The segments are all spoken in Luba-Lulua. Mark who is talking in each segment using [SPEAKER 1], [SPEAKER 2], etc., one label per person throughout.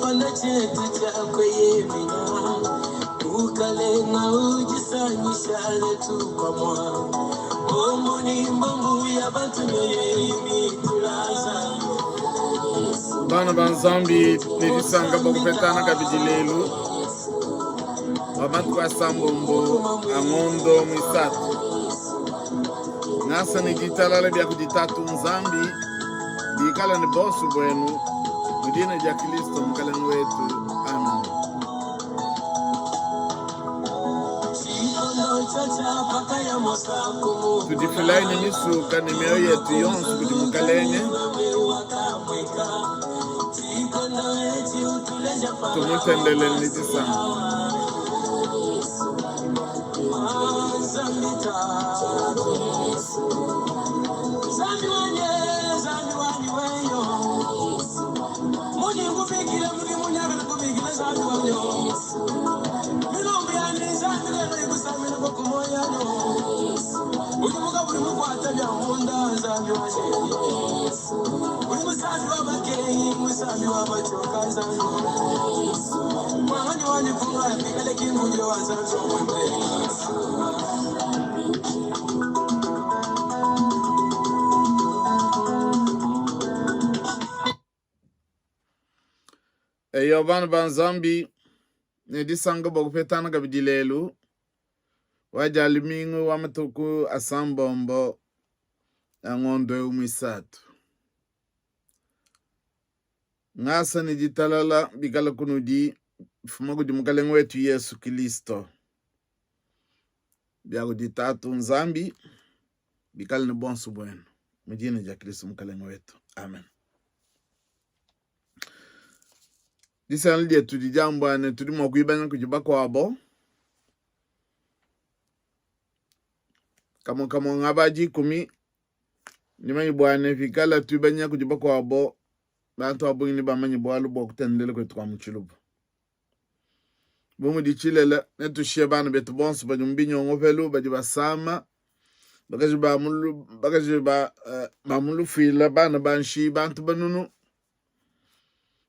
[SPEAKER 1] Tshibanda tshietu tshia kueyemena, Mukalenga udisangisha netu pamua. Mbombu ni mbombu ya bantu neyimitulaza.
[SPEAKER 2] Bana ba Nzambi ne disanka bua kupetana kabidi lelu bua matuku asambombo a ngondo muisatu. Ngasa ne ditalala bia kudi Tatu Nzambi bikale ne bonso buenu mu dina dia Kristo Mukalenge wetu. Amen. Tudifilayi ne misuka ne mioyo yetu yonso kudi Mukalenge. Tumutendelele ne disanka. Eyo bana ba Nzambi ne disanka bua kupetana kabidi lelu wa dia lumingu wa matuku asambombo a ngondo eu muisatu. Ngasa ne ditalala bikala kunudi bifuma kudi Mukalenge wetu Yesu Kilisto, bia kudi Tatu Nzambi bikale ne buonso buenu mu dina dia Kristo Mukalenge wetu. Amen. Disangila dietu didi amba ne tudi mua kuibanya kudi bakuabo kamue kamue ngaba dikumi ndimanye bua ne pikala tuibanya kudi bakuabo bantu ba bungi nebamanye bualu bua kutendelela kuetu kua mu tshiluba. Bu mudi tshilela, netushiye bana betu bonso badi mu binyongopelu, badi basama, bakaji ba mu bakaji ba, ba mu lufuila, bana ba nshiyi, bantu banunu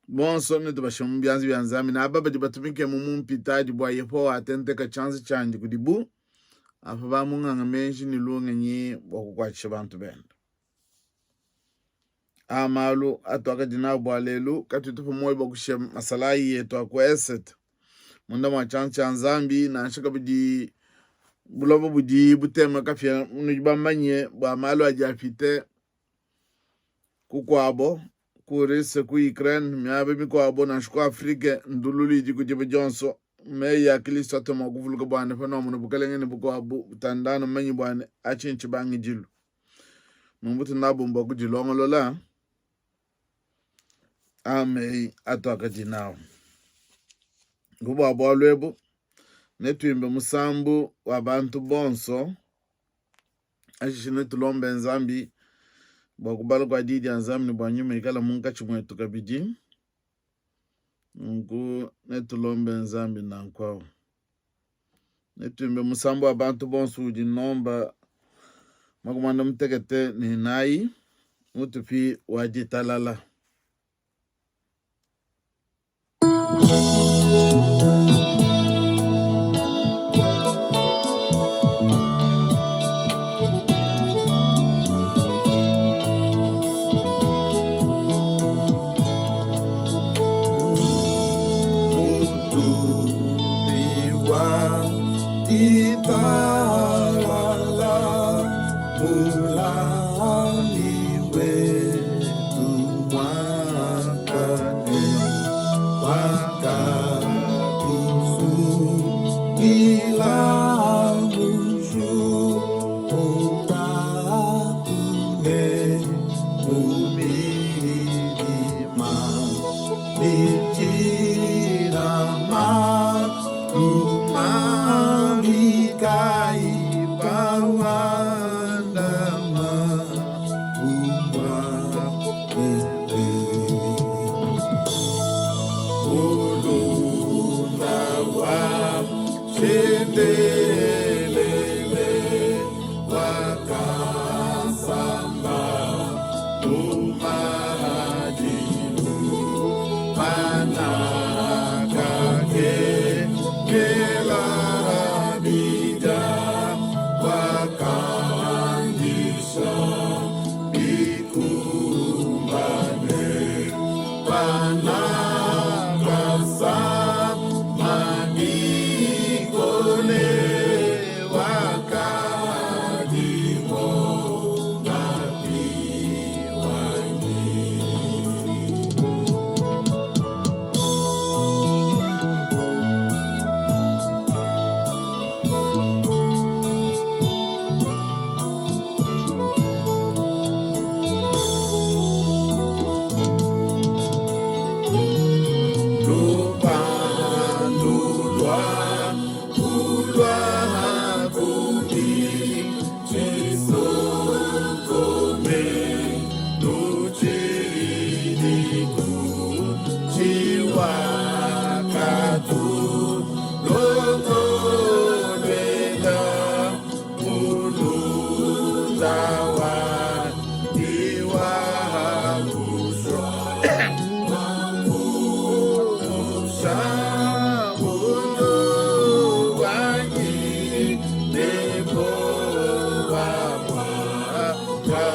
[SPEAKER 2] bonso netubashiye mu bianza bia Nzambi, ne aba badi batumike mu mpitadi bua Yehowa atenteka tshianza tshiandi kudibu, apa bamunganga meji ne lungenyi bua kukuatshisha bantu bende. A malu atuakadi nawu bua lelu katutupa muoyo bua kushiya masalayi etu a ku esete munda mua tshianza tshia Nzambi, nansha kabidi buloba budi butema kapia. Nudi bamanye bua malu adi apite kukuabo ku Russie, ku Ukraine, miaba mikuabo, nansha ku Afrike, ndululu idi ku diba dionso. Meyi a Kristo atu mua kuvuluka bua ne panuamona bukalenge ne bukuabu butandangana, mumanye bua ne atshi ntshibangidilu. Nunku nabu mbua kudilongolola a meyi atuakadi nawu. Nku bua bualu ebu netuimbe musambu wa bantu bonso, ashishe netulombe Nzambi bua kubala kua Diyi dia Nzambi ne bua nyuma ikala munkatshi muetu kabidi. Nunku netulombe Nzambi nanku au. Netuimbe musambu wa bantu bonso udi nomba 54 mutupi wa ditalala. Zawadi wa kumusha bundu bwanyi nebo wa mwakazakajo.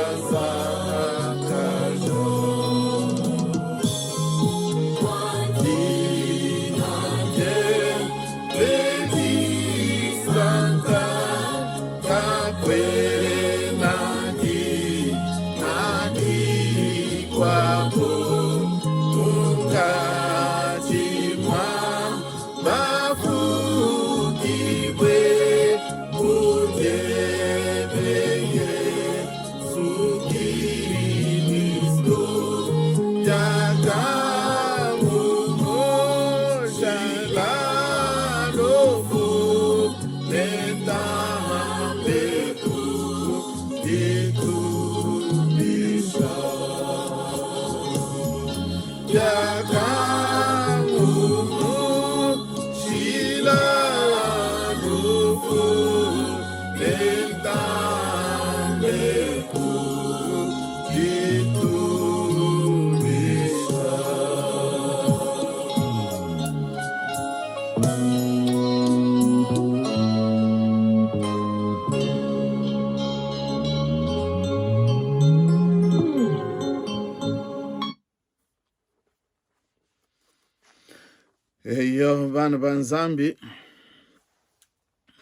[SPEAKER 2] Eyo bana ba Nzambi,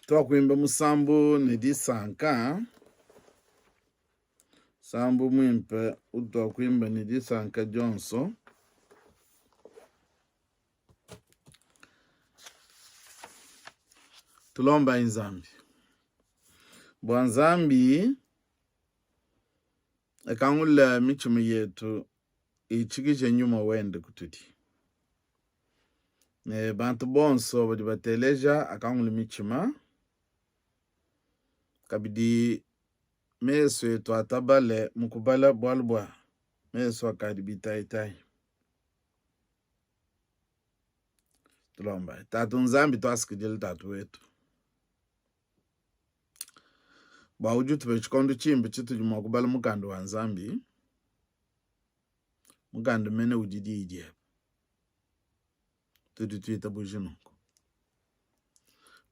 [SPEAKER 2] twakuimba musambu ne disanka, sambu muimpe utwakuimba ne disanka dionso. Tulomba Nzambi bua Nzambi akangula mitshima yetu itshikije nyuma wende kutudi ne bantu bonso badi bateleja akangula mitshima kabidi mesu etu atabale mu kubala bualu bua mesu akadi bitayitayi. Tulomba Tatu Nzambi, tuasakidile Tatu wetu bua udi utupe tshikondo tshimpe tshitudi mua kubala mukanda wa Nzambi, mukanda mene udi diyi diebe. Tudi tuitabuja nunku.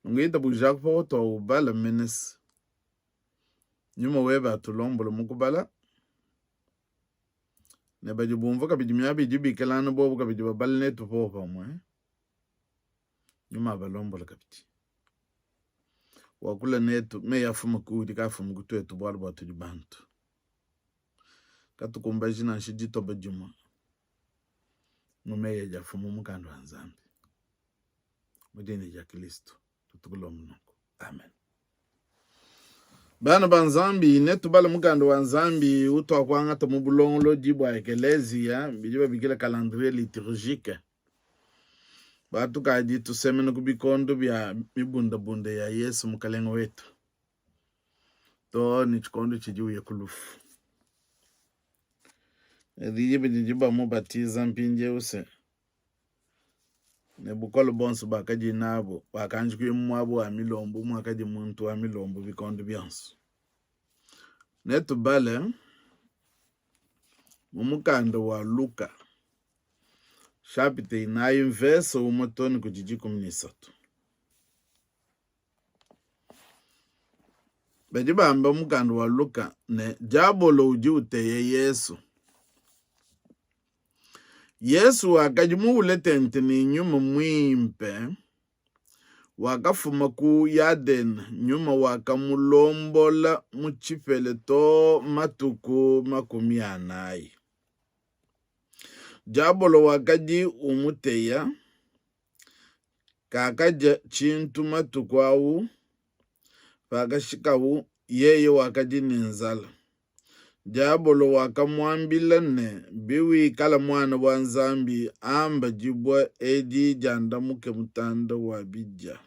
[SPEAKER 2] Nunku itabujaku pa watuaubala mene se nyuma webe atulombola mu kubala, ne badi bumvua kabidi miaba idi bikelana bobu kabidi babala netu popamue, nyuma abalombola kabidi. Wakula netu meyi afuma kuudi kaafumi kutuetu bualu bua tudi bantu. Katukumbaji nansha ditoba dimue mu meyi adi afuma mu mukanda wa Nzambi. Mu dina dia Kristo tutukulomba nunku. Amen. Bana ba Nzambi, netubale mukanda wa Nzambi utuakuangata mu bulongolodi bua Ekeleziya, bidi babikila calendrier liturgique. Batukadi tusemena ku bikondo bia mibundabunda ya Yesu Mukalenge wetu too ne tshikondo tshidi uya ku lufu. Diba didi bamubatiza mpindieu se ne bukole buonso buakadi nabu, wakanji kuya mu muaba wa milombu muakadi muntu wa milombu bikondo bionso. Netubale mu mukanda wa Luka chapitre inayi mvese umue too ne kudi 13. Badi bamba mukanda wa Luka ne diabolo udi uteya Yesu. Yesu wakadi muule tente ne Nyuma Muimpe, wakafuma ku Yadene, Nyuma wakamulombola mu tshipela too matuku 40. Diabolo wakadi umuteya, kakadia tshintu matuku au, pakashikawu, yeye wakadi ne nzala. Diabolo wakamuambila ne, Biwikala muana wa Nzambi, amba dibue edi diandamuke mutanda wa bidia.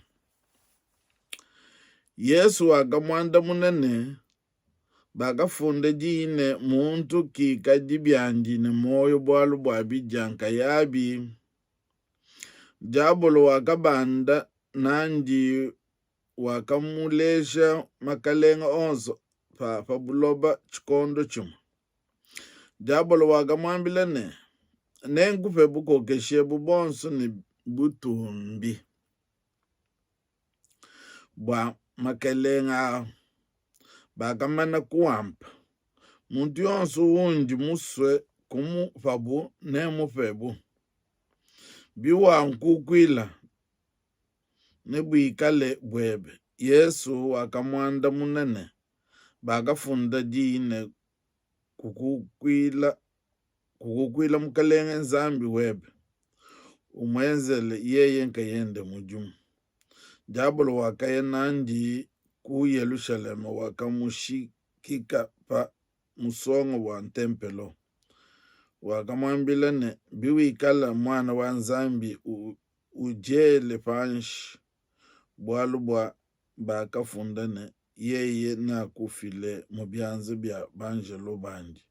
[SPEAKER 2] Yesu wakamuandamuna ne, Bakafunda diyi ne, Muntu kikadi biandi ne muoyo bualu bua bidia nkayabi. Diabolo wakabanda nandi wakamuleja makalenge onso. pa pa buloba tshikondo tshimue. Diabolo wakamuambila ne, Nenkupe bukokeshi ebu buonso ne butumbi bua makelenge aa, bakamana kuampa. Muntu yonso undi musue kumupabu nemmupebu. Biwankukuila, nebuikale buebe. Yesu wakamuandamuna ne, Bakafunda diyi ne, Kukukuila, kukukuila Mukelenge Nzambi webe, umuenzele yeye nkayende mudimu. Diabolo wakaya nandi ku Yelushalema, wakamushikika pa musonga wa ntempelo. Wakamuambila ne, Biwikala Muana wa Nzambi, udiele panshi, bualu bua bakafunda ne, Yeye neakufile mu bianza bia banjelo bandi,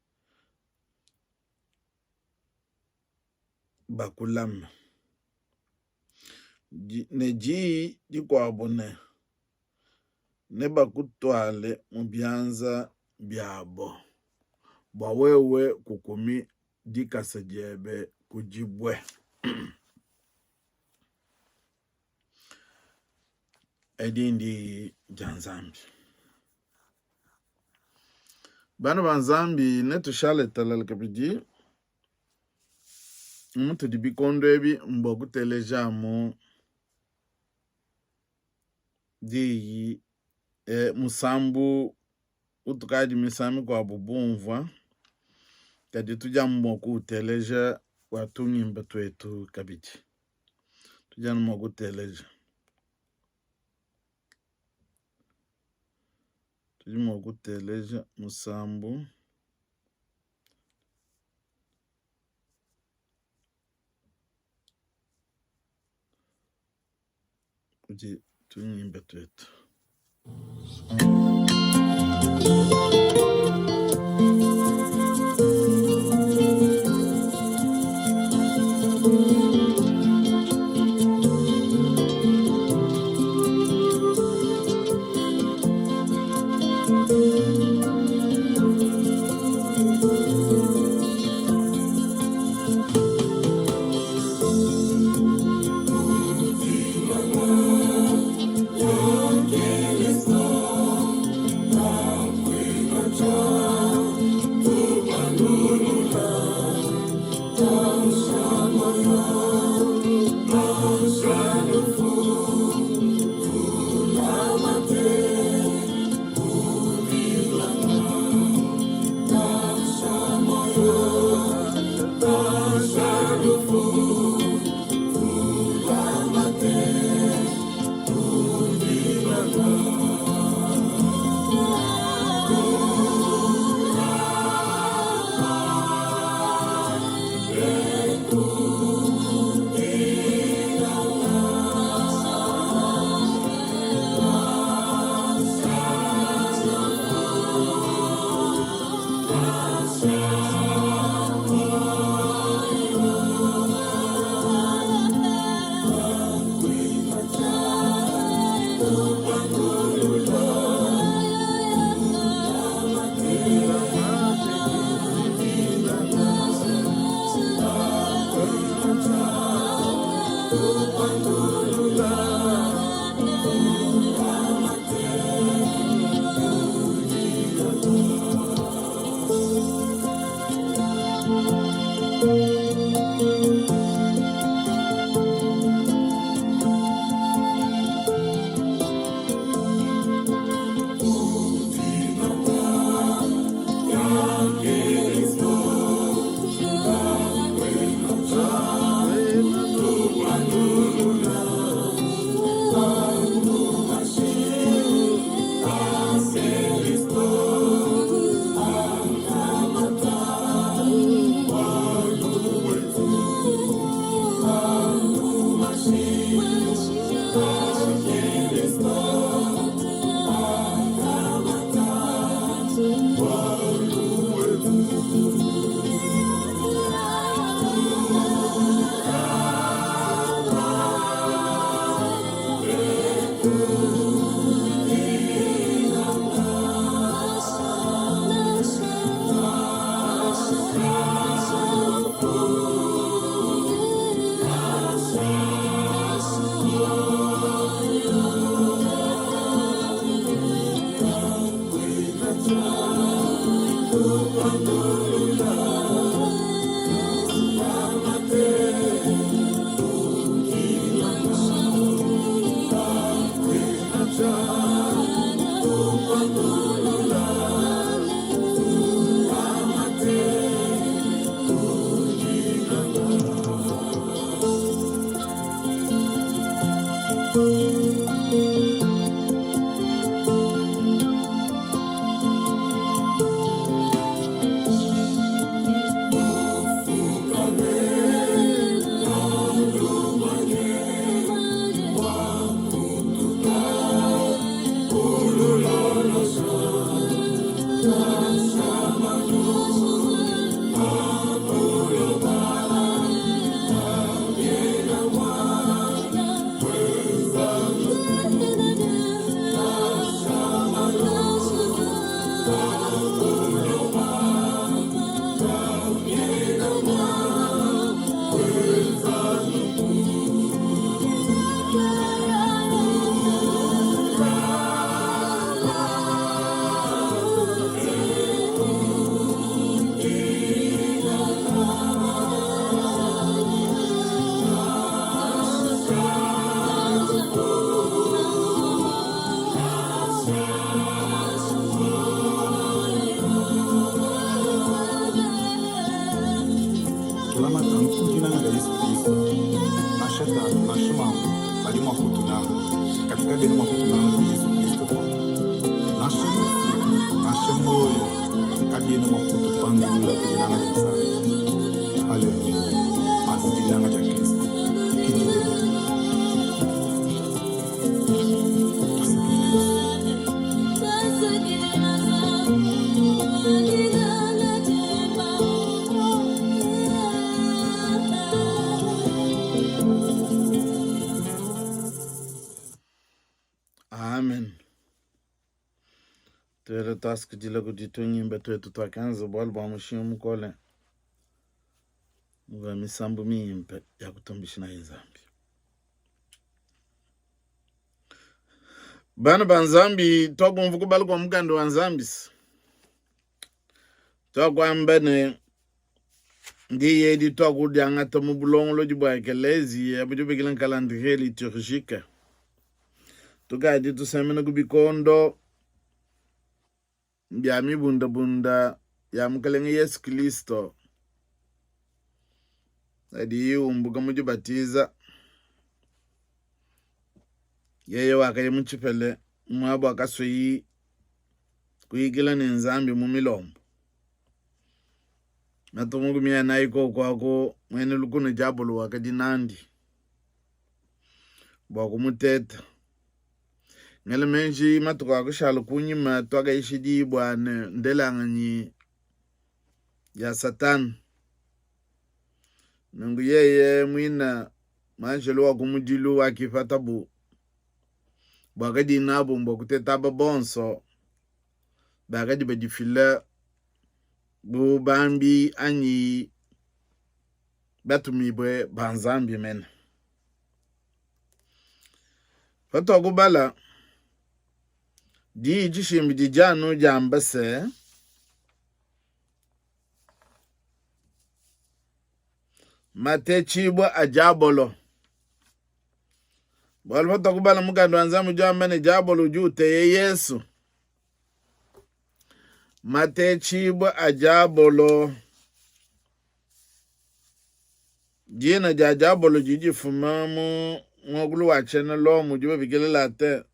[SPEAKER 2] bakulame. Ne diyi dikuabo ne, Nebakutuale mu bianza biabo, bua wewe kukumi dikasa diebe ku dibue. Edi ndiyi dia Nzambi. Bana ba Nzambi, netushale talala kabidi mutudi bikondo ebi mbua kuteleja amu diyi e, musambu utukadi misangu mikuabu bumvua, kadi tudi amu mua kuuteleja bua tungimba tuetu kabidi. Tudi anu mua kuteleja. Tudi mua kuteleja musambu. Kudi tungimba tuetu.
[SPEAKER 1] Tulamate anu ku dinanga dia Yesu Kristo. Nansha tatu nansha mamu badi mua kutunanga, kadi kabena mua kutunanga bu Yesu Kristo to. Nansha lufu nansha muoyo kabiena mua kutupandulula ku dinanga dia Nzambi. Haleluya! Anu dinanga dia Kristo ke dilelela. Tuasakidila Yesu.
[SPEAKER 2] Amen. Tuele tuasakidila kudi tungimba tuetu tuakenza bualu bua mushinga mukole bua misambu mimpe ya kutumbisha nayi Nzambi. Bana ba Nzambi, tuakumva kubala kua mukanda wa Nzambi, tuakuamba ne ndiyi edi tuakudiangata mu bulongolodi bua ekeleziya budi bubikila calendrier liturgique. Tukadi tusemena ku bikondo bia mibundabunda ya Mukelenge Yesu Kilisto adi umbuka mu dibatiza. Yeye wakaya mu tshipele muaba wakasueyi kuyikila ne Nzambi mu milombo. Matuku makumi anayi koku aku muena lukuna diabolo wakadi nandi bua kumuteta. Ngela meji matuku akushala kunyima tuakayishidibua ne ndelanganyi ya Satana. Nunku yeye muina muanjelo wa kumudilu wakipatabu buakadi nabu mbua kuteta aba bonso bakadi badifila bu bambi anyi batumibue ba Nzambi mene. Patuakubala diyi dishimbi didi anu diamba se, matetshibua a diabolo. Bualu patuakubala mukanda wa Nzambi udi wamba ne, diabolo udi uteya Yesu. Matetshibua a diabolo. Dina dia diabolo didi difuma mu muakulu wa tshiena Lomo udi babikila Latin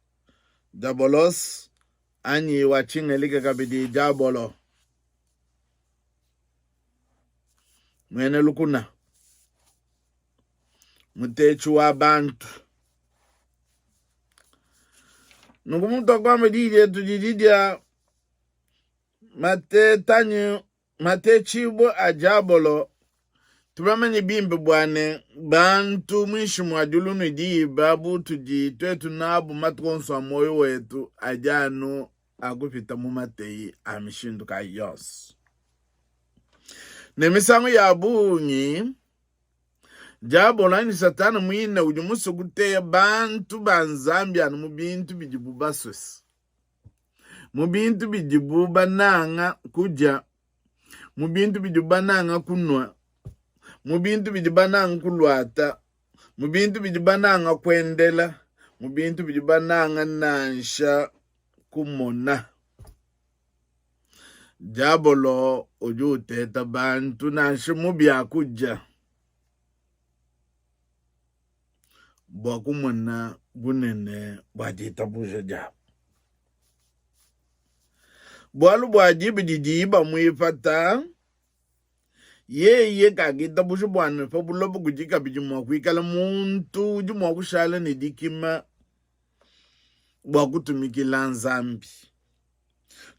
[SPEAKER 2] diabolos anyi wa tshingelika kabidi diabolo, muena lukuna, mutetshi wa bantu. Nunku muntu akuamba diyi dietu didi dia matetanyi matetshibua a diabolo. Tubamanye bimpe bua ne bantu muinshi mua diulu ne diba butudi tuetu nabu matuku onso a muoyo wetu adi anu a kupita mu mateyi a mishindu kayi yonso. Ne misangu ya bungi diabolo anyi Satana muine udi musue kuteya bantu ba Nzambi anu mu bintu bidibu basue, mu bintu bidibu bananga kudia. mu bintu bidi bananga kunua, mu bintu bidi bananga kuluata, mu bintu bidi bananga kuendela, mu bintu bidi bananga nansha kumona. Diabolo udi uteta bantu nansha mu biakudia bua kumona bunene bua ditabuja diabu. Bualu bua diba didiyi bamuipata, yeye kakitabuja bua ne pa buloba kudi kabidi mua kuikala muntu udi mua kushala ne dikima bua kutumikila Nzambi.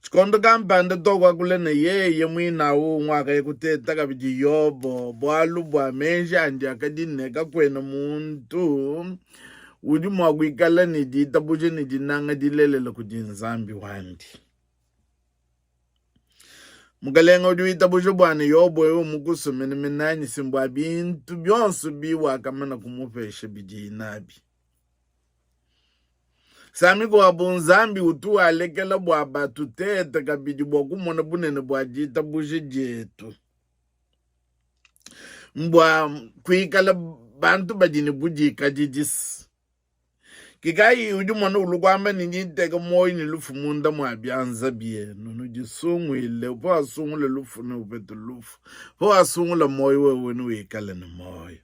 [SPEAKER 2] Tshikondo kampanda tuakuakula ne yeye muine au nguakaya kuteta kabidi Yobo, bualu bua meji andi akadi ne kakuena muntu udi mua kuikala ne ditabuja ne dinanga dilelela kudi Nzambi wandi. Mukelenge udi witabuja bua ne Yobo eu mukusue menemene anyi si mbua bintu bionso biwakamana kumupesha bidiyi nabi. Sa mikuabu Nzambi utu walekela bua batutete kabidi bua kumona bunene bua ditabuja dietu, mbua kuikala bantu badi ne budikadidi. Kikayi udi mona ulu kuamba ne ndi nteka muoyo ne lufu munda mua bianza bienu, nudisunguile. Pawasungula lufu neupete lufu, pawasungula muoyo wewe newikale ne muoyo.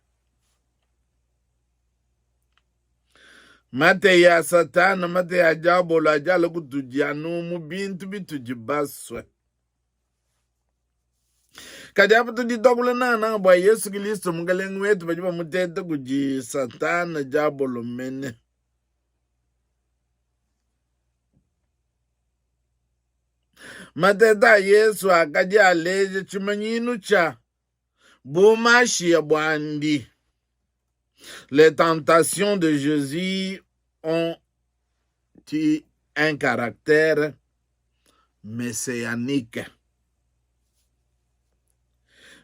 [SPEAKER 2] Mateyi a Satana, mateyi a Diabolo adi alua kutudi anu mu bintu bitudi basue. Kadi apa tudi tuakula nangananga bua Yesu Kilisto Mukalenge wetu, badi bamuteta kudi Satana Diabolo mene. Mateta a Yesu akadi aleja tshimanyinu tshia bumashiya buandi. Les tentations de Jésus ont eu un caractère messianique.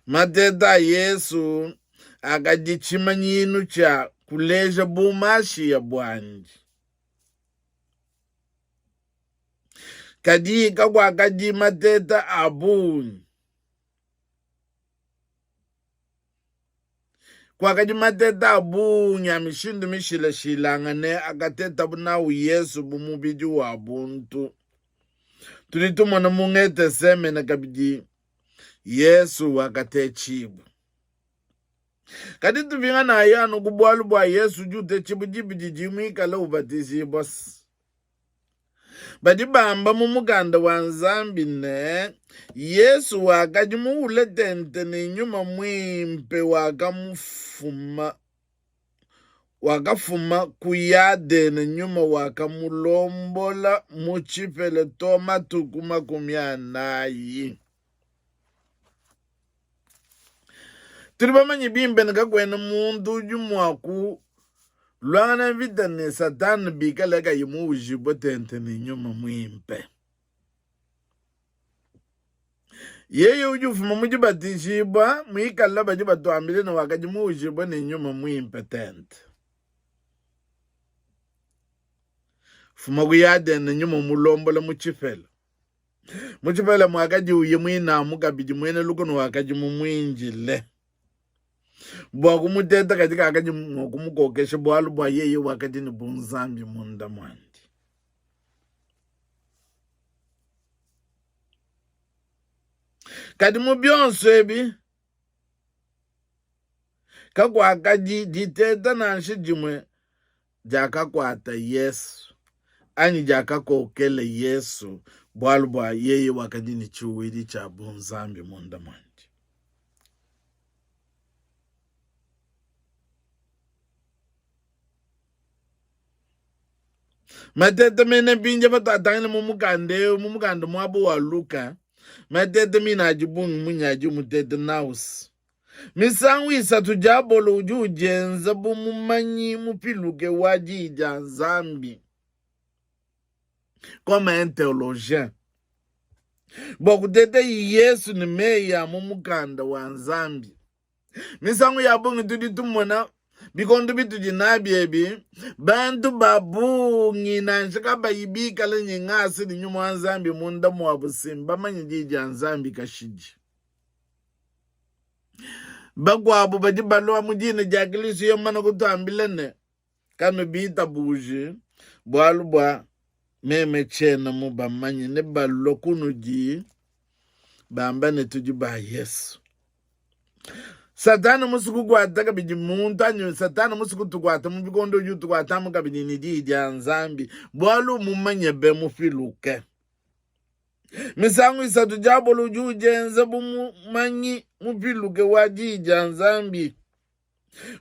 [SPEAKER 2] Mateta a Yesu akadi tshimanyinu tshia kuleja bumashiya buandi. Kadi kakuakadi mateta a bungi. Kuakadi mateta a bungi a mishindu mishilashilangane akatetabu nawu Yezu bu mubidi wa buntu. Tudi tumona mu Getesemene kabidi Yezu wakatetshibua. Kadi tupinganayi anu ku bualu bua Yezu udi utetshibua diba didi muikale ubatijibua. Badi bamba mu mukanda wa Nzambi ne, Yesu wakadi muwule tente ne Nyuma Muimpe wakamufuma wakafuma ku Yadene, Nyuma wakamulombola mu tshipela to matuku 40. Tudi bamanye bimpe ne, kakuena muntu udi mua kuluangana mvita ne Satana bikale kayi muujibue tente ne nyuma muimpe. Yeye udi ufuma mu dibatijibua muikale badi batuambile ne wakadi muujibue ne nyuma muimpe tente. Fuma ku Yadene nyuma mulombola mu tshipela. Mu tshipela muakadi uye muinamu kabidi muena lukuna wakadi mumuindile bua kumuteta, kadi kakadi mua kumukokesha, bualu bua yeye wakadi ne bunzambi munda muandi. Kadi mu bionso ebi kakuakadi diteta nansha dimue diakakuata Yesu anyi diakakokela Yesu, bualu bua yeye wakadi ne tshiuwidi tshia bunzambi munda muandi. Mateta mene mpindia patuatangila mu mukanda eu, mu mukanda muabo wa Luka, mateta mine adi bungi munyi adi muteta nausi Misangu isatu Diabolo udi udienza bu mumanyi mupiluke wa Diyi dia Nzambi, comme un théologien, bua kuteta Yesu ne meyi a mu mukanda wa Nzambi. Misangu ya bungi tudi tumona bikondo bitudi nabi ebi, bantu ba bungi nansha kabayi bikale ne ngasa ne nyuma wa Nzambi munda muabu, si mbamanye Diyi dia Nzambi kashidi. Bakuabu badi balua mu dina dia Kristo, yeye mumane kutuambila ne, Kanubitabuji, bualu bua meme tshiena mubamanye. Nebalue kunudi bamba ne, tudi ba Yesu. Satana musue kukuata kabidi muntu anyi Satana musue kutukuata mu bikondo udi utukuatamu kabidi ne diyi dia Nzambi, bualu mumanye be mupiluke. Misangu isatu diabolo udi udienza bu mumanyi mupiluke wa diyi dia Nzambi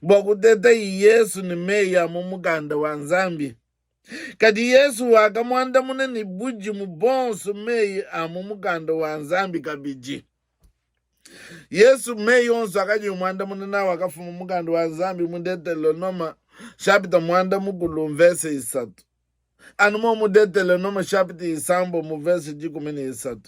[SPEAKER 2] bua kuteta Yesu ne meyi a mu mukanda wa Nzambi. Kadi Yesu wakamuandamuna ne budimu buonso meyi a mu mukanda wa Nzambi kabidi. Yesu meyi onso akadi umuandamuna nawu akafuma mu mukanda wa Nzambi mu Deuteronome shapita 13 mvese 3. Anu muomu Deuteronome shapita 6 mvese 13.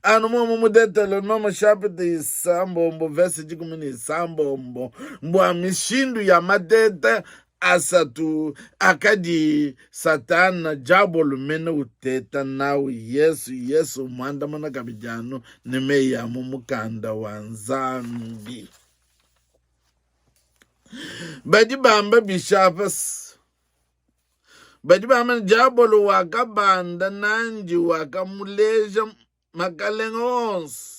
[SPEAKER 2] Anu muomu mu Deuteronome shapita 6 mvese 16 mbua mishindu ya mateta asatu akadi Satana diabolo mene uteta nawu Yesu. Yesu umuandamuna kabidi anu ne meyi a mu mukanda wa Nzambi. Badi bamba bishi apa? Badi bamba ne, diabolo wakabanda nandi, wakamuleja makalenge onso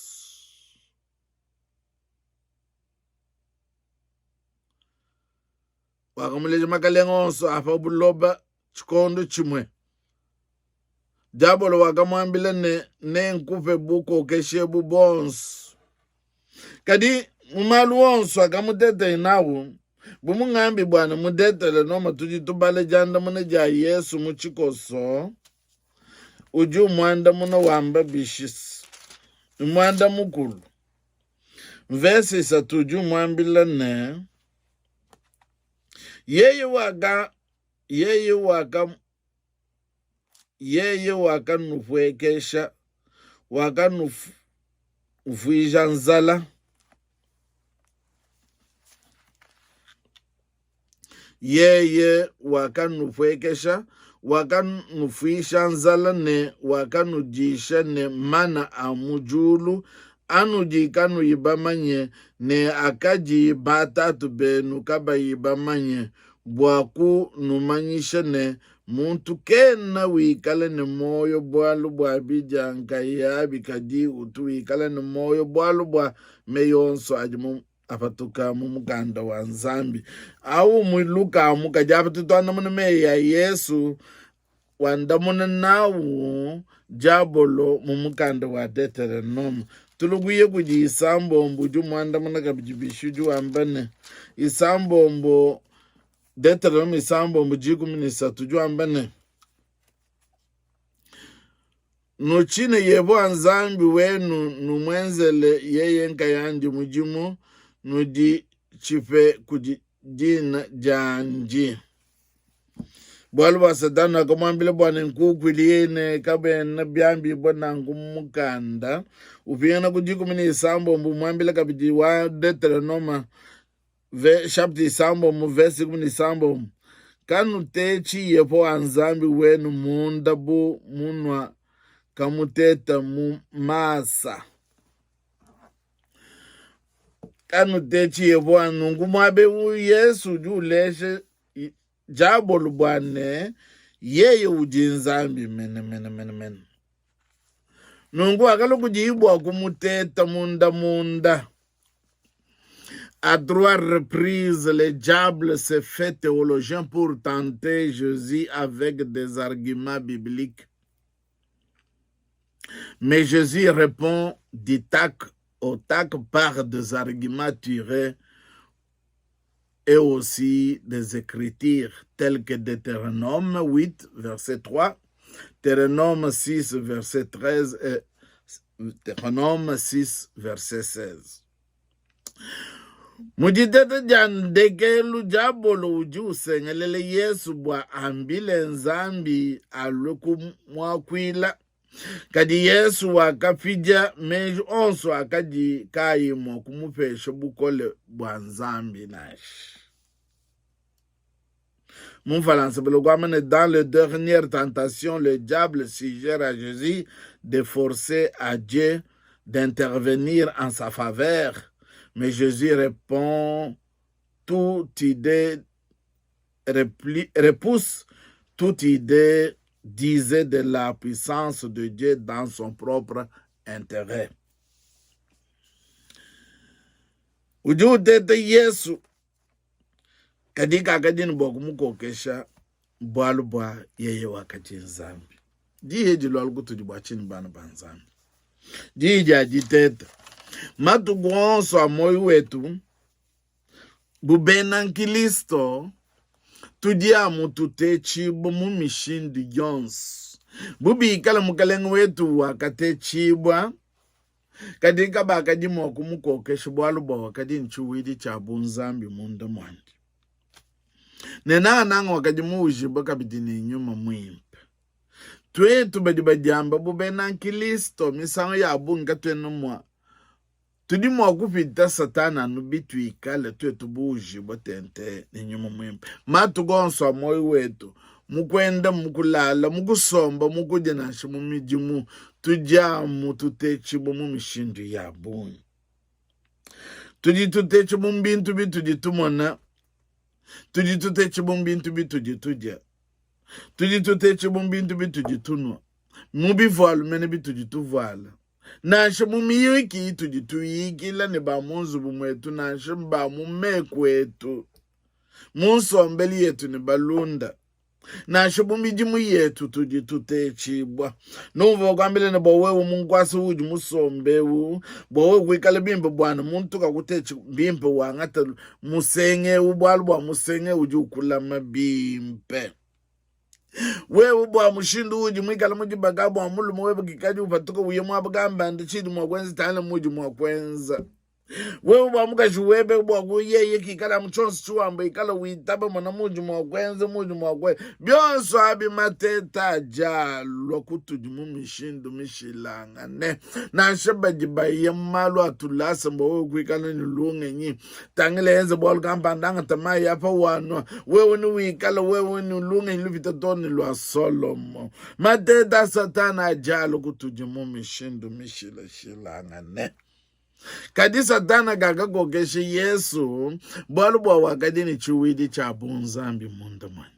[SPEAKER 2] Wakamuleja makalenge onso a pa buloba tshikondo tshimue. Diabolo wakamuambila ne, Nenkupe bukokeshi ebu buonso. Kadi mu malu onso akamutetaye nawu, bu mungambi bua ne mu Detelenome tudi tubala diandamuna dia Yesu mu tshikoso, udi umuandamuna wamba bishi? Muanda mukulu, mvese 3 udi umuambila ne, Yeye waka yeye waka yeye wakanupuekesha, wakanuvuija nzala. Yeye wakanupuekesha, wakanufuisha nzala ne wakanudisha ne mana a mu diulu anudi kanuyi bamanye ne akadi batatu benu kabayi bamanye, bua kunumanyisha ne, muntu kena wikala ne muoyo bualu bua bidia nkayabi, kadi utu wikala ne muoyo bualu bua meyi onso adi mu apatuka mu mukanda wa Nzambi. Au mu Luka amu, kadi apa tutuandamuna meyi a Yesu wandamuna nawu diabolo mu mukanda wa Deuteronome. Tulukuye kudi isambombo udi umuandamuna kabidi bishi udi wamba ne isambombo Deuteronome isambombo 13 udi wamba ne Nutshine Yehowa Nzambi wenu, numuenzele yeye nkayandi mudimu, nuditshipe kudi dina diandi. Bualu bua Satana wakamuambila bua ne nkukuili ne kabena biambibua nanku mu mukanda. Upingana ku 16 umuambila kabidi wa Deuteronome chapitre 6 verse 16 kanutetshi Yehowa Nzambi wenu munda bu munua kamuteta mu Masa. Kanutetshi Yehowa. Nunku muaba eu Yesu udi ulesha diabolo bua ne yeye udi Nzambi mene mene mene mene. Nunku wakalua kudiye bua kumuteta munda munda. À trois reprises, le diable s'est fait théologien pour tenter Jésus avec des arguments bibliques. Mais Jésus répond du tac au tac par des arguments tirés et aussi des Écritures telles que Deutéronome 8, verset 3, Deutéronome 6, verset 13 et Deutéronome 6, verset 16. Mu diteta dia ndekelu, Diabolo udi usengelela Yesu bua ambile Nzambi alue kumuakuila. Kadi Yesu wakapidia meji onso akadi kaayi mua kumupesha bukole bua Nzambi nansha. Mu Mfalansa balokuamba ne, dans le dernière tentation, le diable suggère à Jésus de forcer à Dieu d'intervenir en sa faveur. Mais Jésus répond toute idée, repli, repousse toute idée disait de la puissance de Dieu dans son propre intérêt. Udi uteta Yesu kadi kakadi ne bua kumukokesha bualu bua yeye wakadi Nzambi. Diyi edi lualu kutudi bua tshinyi bana ba Nzambi? Diyi dia diteta matuku onso a muoyo wetu bu bena nkristo tudi amu tutetshibua mu mishindu yonso. Bu bikala Mukalenge wetu wakatetshibua, kadi kabakadi mua kumukokesha bualu bua wakadi ne tshiuwidi tshia bunzambi munda muandi, ne nangananga wakadi muujibue kabidi ne Nyuma Muimpe. Tuetu badi badiamba bu bena nkristo misangu ya bungi katuena mua Tudi mua kupita Satana anu bituikale tuetu buujibue tente ne Nyuma Muimpe matuku onso a muoyo wetu, mu kuenda, mu kulala, mu kusomba, mu kudia nansha mu midimu. Tudi amu tutetshibua mu mishindu ya bungi. Tudi tutetshibua mu bintu bitudi tumona, tudi tutetshibua mu bintu bitudi tudia, tudi tutetshibua mu bintu bitudi tunua, mu bivualu mene bitudi tuvuala. Nansha mu miyuki itudi tuyikila ne ba mu nzubu muetu, nansha ba mu meku etu, mu nsombelu yetu ne balunda, nansha mu midimu yetu, tudi tutetshibua. Numvua bakuambila ne, bua wewe mu nkuasa uudi musombe eu, bua wewe kuikala bimpe, bua ne muntu kakutetshi bimpe, wangata musenge eu, bualu bua musenge udi ukulama bimpe. Wewe bua mushindu uudi muikale mu dibaka bua mulume webe kikadi upatuka uye muaba kampanda, tshidi mua kuenza tangila muudi mua kuenza. Wewe bua mukaji webe bua ku yeye kikala mu tshionso tshiwamba ikala witaba mona muudi mua kuenza muudi mua kuenza bionso abi mateta adi alua kutudi mu mishindu mishilangane nansha badi baya mu malu a tulasa mbua wewe kuikala ne lungenyi Tangila enza bualu kampanda, angata mayi apa wanua, wewe newikale wewe ne lungenyi lupita too ne lua Solomo. Mateta a Satana adi alua kutudi mu mishindu mishilashilangane. Kadi Satana kakakokesha Yesu bualu bua wakadi ne tshiwidi tshia bunzambi munda muandi.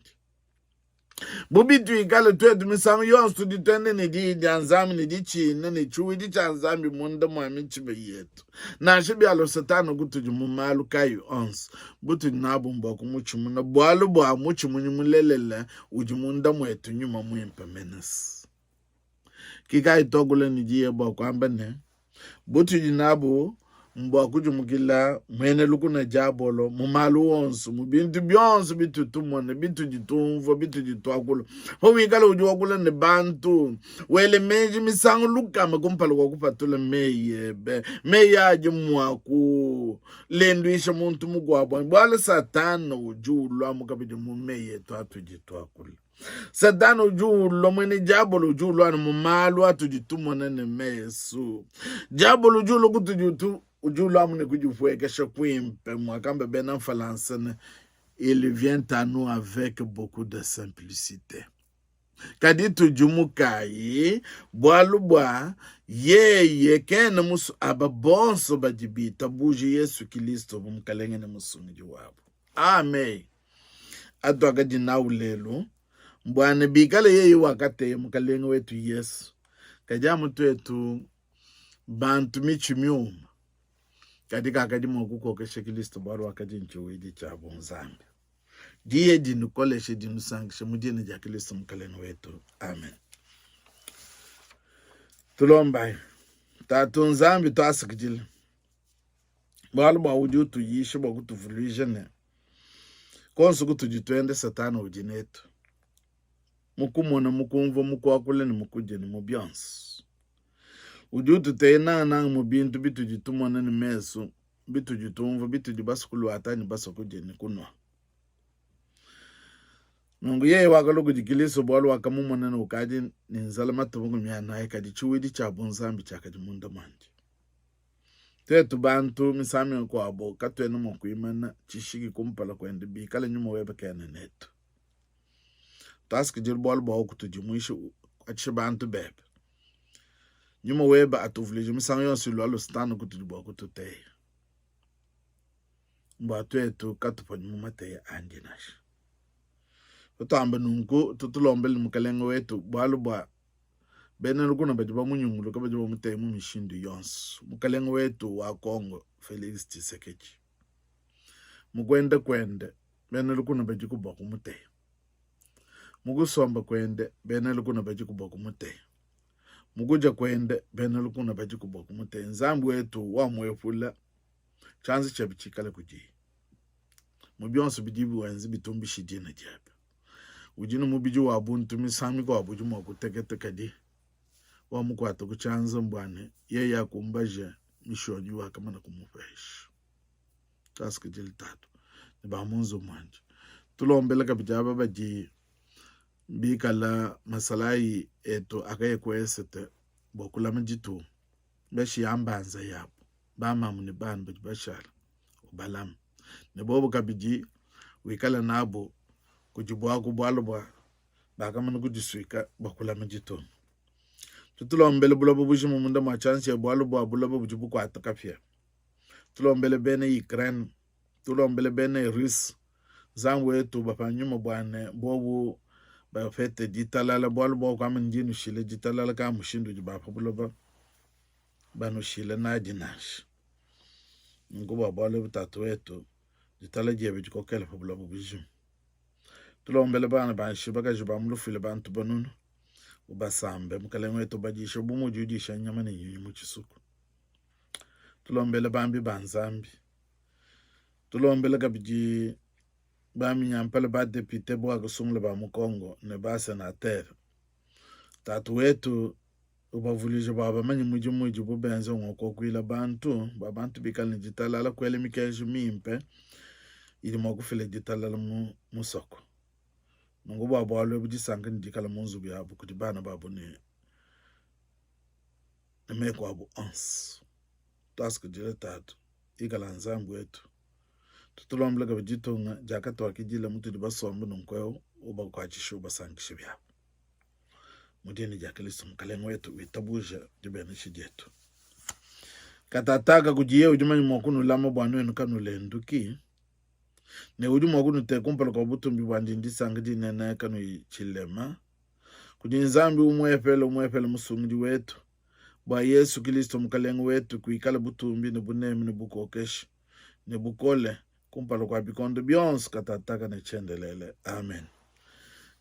[SPEAKER 2] Bu bituikale tuetu misangu yonso tudi tuenda ne Diyi dia Nzambi ne ditshina ne tshiwidi tshia Nzambi munda mua mitshima yetu, nansha bialua Satana kutudi mu malu kayi onso, butudi nabu mbua kumutshimuna, bualu bua mutshimunyi mulelela udi munda muetu, Nyuma Muimpe menes. Ki kayi tuakula ne diye bua kuamba ne, Butudi nabu mbua kudimukila muena lukuna Diabolo mu malu onso, mu bintu bionso bitudi tumona, bitudi tumvua, bitudi tuakula. Pawikala udi wakula ne bantu, wele meji misangu lukama kumpala kua kupatula meyi ebe. Meyi adi mua kulenduisha muntu mukuabu, bualu Satana udi uluamu kabidi mu meyi etu atudi tuakula. Satana udi ulua muena diabolo udi ulua mu malu atudi tumona ne mesu. Diabolo udi ulua kutudi utu udi ulua ne kudipuekesha kuimpe, muakamba bena Mfalansa ne il vient à nous avec beaucoup de simplicité. Kadi tudimukayi, bualu bua yeye kena musu aba bonso badi bitabuje Yesu Kilisto bu Mukalenge ne Musungidi wabu. Amen. Atuakadi nawu lelu mbua ne bikale yeye wakateya Mukalenge wetu Yesu, kadi amu tuetu bantu mitshi miuma, kadi kakadi mua kukokesha Kilisto bualu wakadi ntshiwidi tshia bunzambi. Diye dinukoleshe dinusankishe mu dina dia Kilisto Mukalenge wetu. Amen. Tulombayi. Tatu Nzambi tuasakidila bualu bua udi utuyisha bua kutuvuluija ne konso kutudi tuenda Satana udi netu mu kumona, mu kumvua, mu kuakula ne mu kudia ne mu bionso. Udi ututeya nangananga mu bintu bitudi tumona ne mesu, bitudi tumvua, bitudi basue kuluata anyi basue kudia ne kunua. Nunku yeye wakalua kudi Kilisto bualu wakamumona ne ukadi ne nzala matuku 40, kadi tshiwidi tshia bunzambi tshiakadi munda muandi. Tuetu bantu misangu mikuabo katuena mua kuimana tshishiki kumpala kuende bikala nyuma webe kena netu. Tuasakidila bualu bua kutudimuisha kuatshisha bantu bebe. Nyuma webe atuvuluije misangu yonso ilua Satana kutudi bua kututeya. Mbua tuetu katuponyi mu mateyi andi nansha. Tutuamba nunku, tutulombele Mukelenge wetu, bualu bua bena lukuna badi bamunyunguluka badi bamuteya mu mishindu yonso. Mukelenge wetu wa Kongo Felix Tshisekedi, mu kuenda kuende bena lukuna badiku bua kumuteya, mu kusomba kuende bena lukuna badiku bua kumuteya, mu kudia kuende bena lukuna badiku bua kumuteya. Nzambi wetu wamuepula, tshianza tshiebe tshikale kudiye mu bionso bidi biwenza, bitumbishe dina diebe. Udi ne mubidi wa buntu, misangu mikuabu udi mua kuteketa, kadi wamukuata ku tshianza mbua ne yeye akumbaje mishonyi wakamana kumupesha. Tuasakidile Tatu ne ba mu nzubu muandi. Tulombele kabidi aba badi bikala masalayi etu akaya ku esete bua kulama ditunga, bashiya mbanza yabu, bamamu ne bana badi bashala, ubalame ne bobu kabidi wikale nabu kudi buaku, bualu bua bakamana kudisuika bua kulama ditunga. Tutulombele buloba bujima munda mua tshianza tshia bualu bua buloba budi bukuata kapia. Tulombele bena Ukraine, tulombele bena Russe, Nzambi wetu bapa nyuma bua ne bobu bapete ditalala, bualu bua kuamba ndi nushile ditalala ka mushindu udi ba pa buloba banushile nadi nansha. Nunku bua bualu ebu Tatu wetu, ditala diebe dikokele pa buloba bujima. Tulombele bana ba nshi bakaji ba mu lufuila bantu banunu, ubasambe Mukelenge wetu, ubadishe bu mudi udisha nyama ne nyunyi mu tshisuku. Tulombele bambi ba Nzambi, tulombele kabidi baminyampala ba depute bua kusungula ba mu Congo ne ba senateur. Tatu wetu ubavuluije bua bamanye mudimu udibu benza ngua kuakuila bantu, bua bantu bikale ne ditalala, kuela mikenji mimpe idi mua kufila ditalala mu musoko. Nunku bua bualu ebu disanka ne dikala mu nzubu yabu kudi bana babu ne meku abu onso. Tuasakidila Tatu, ikala Nzambi wetu. Tutulombele kabidi ditunga diakatuakidila mutudi basombe nunku eu, ubakuatshishe ubasankishe biabu. Mu dina dia Kristo Mukalenge wetu, witabuja dibenesha dietu. Katataka kudiye udi manye mua kunulama bua nuenu kanulenduki, ne udi mua kunuteka kumpala kua butumbi buandi ndisanka dinene kanuyi tshilema. Kudi Nzambi umuepele umuepele Musungidi wetu, bua Yesu Kristo Mukalenge wetu, kuikale butumbi ne buneme ne bukokeshi ne bukole kumpala kua bikondo bionso katataka ne tshiendelele. Amen.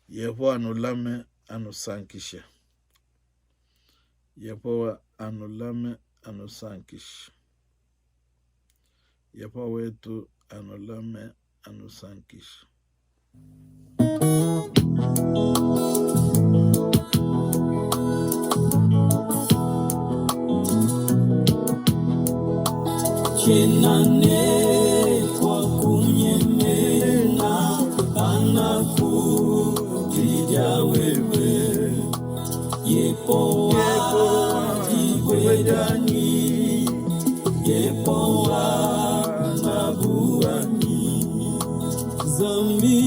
[SPEAKER 2] Yehowa anulame anusankishe. Yehowa anulame anusankishe. Yehowa wetu anulame anusankishe.
[SPEAKER 3] Tshiena ne kua kunyemena kana kudidia wewe Yehowa dibue dianyi Yehowa ngabu wanyi Zambi.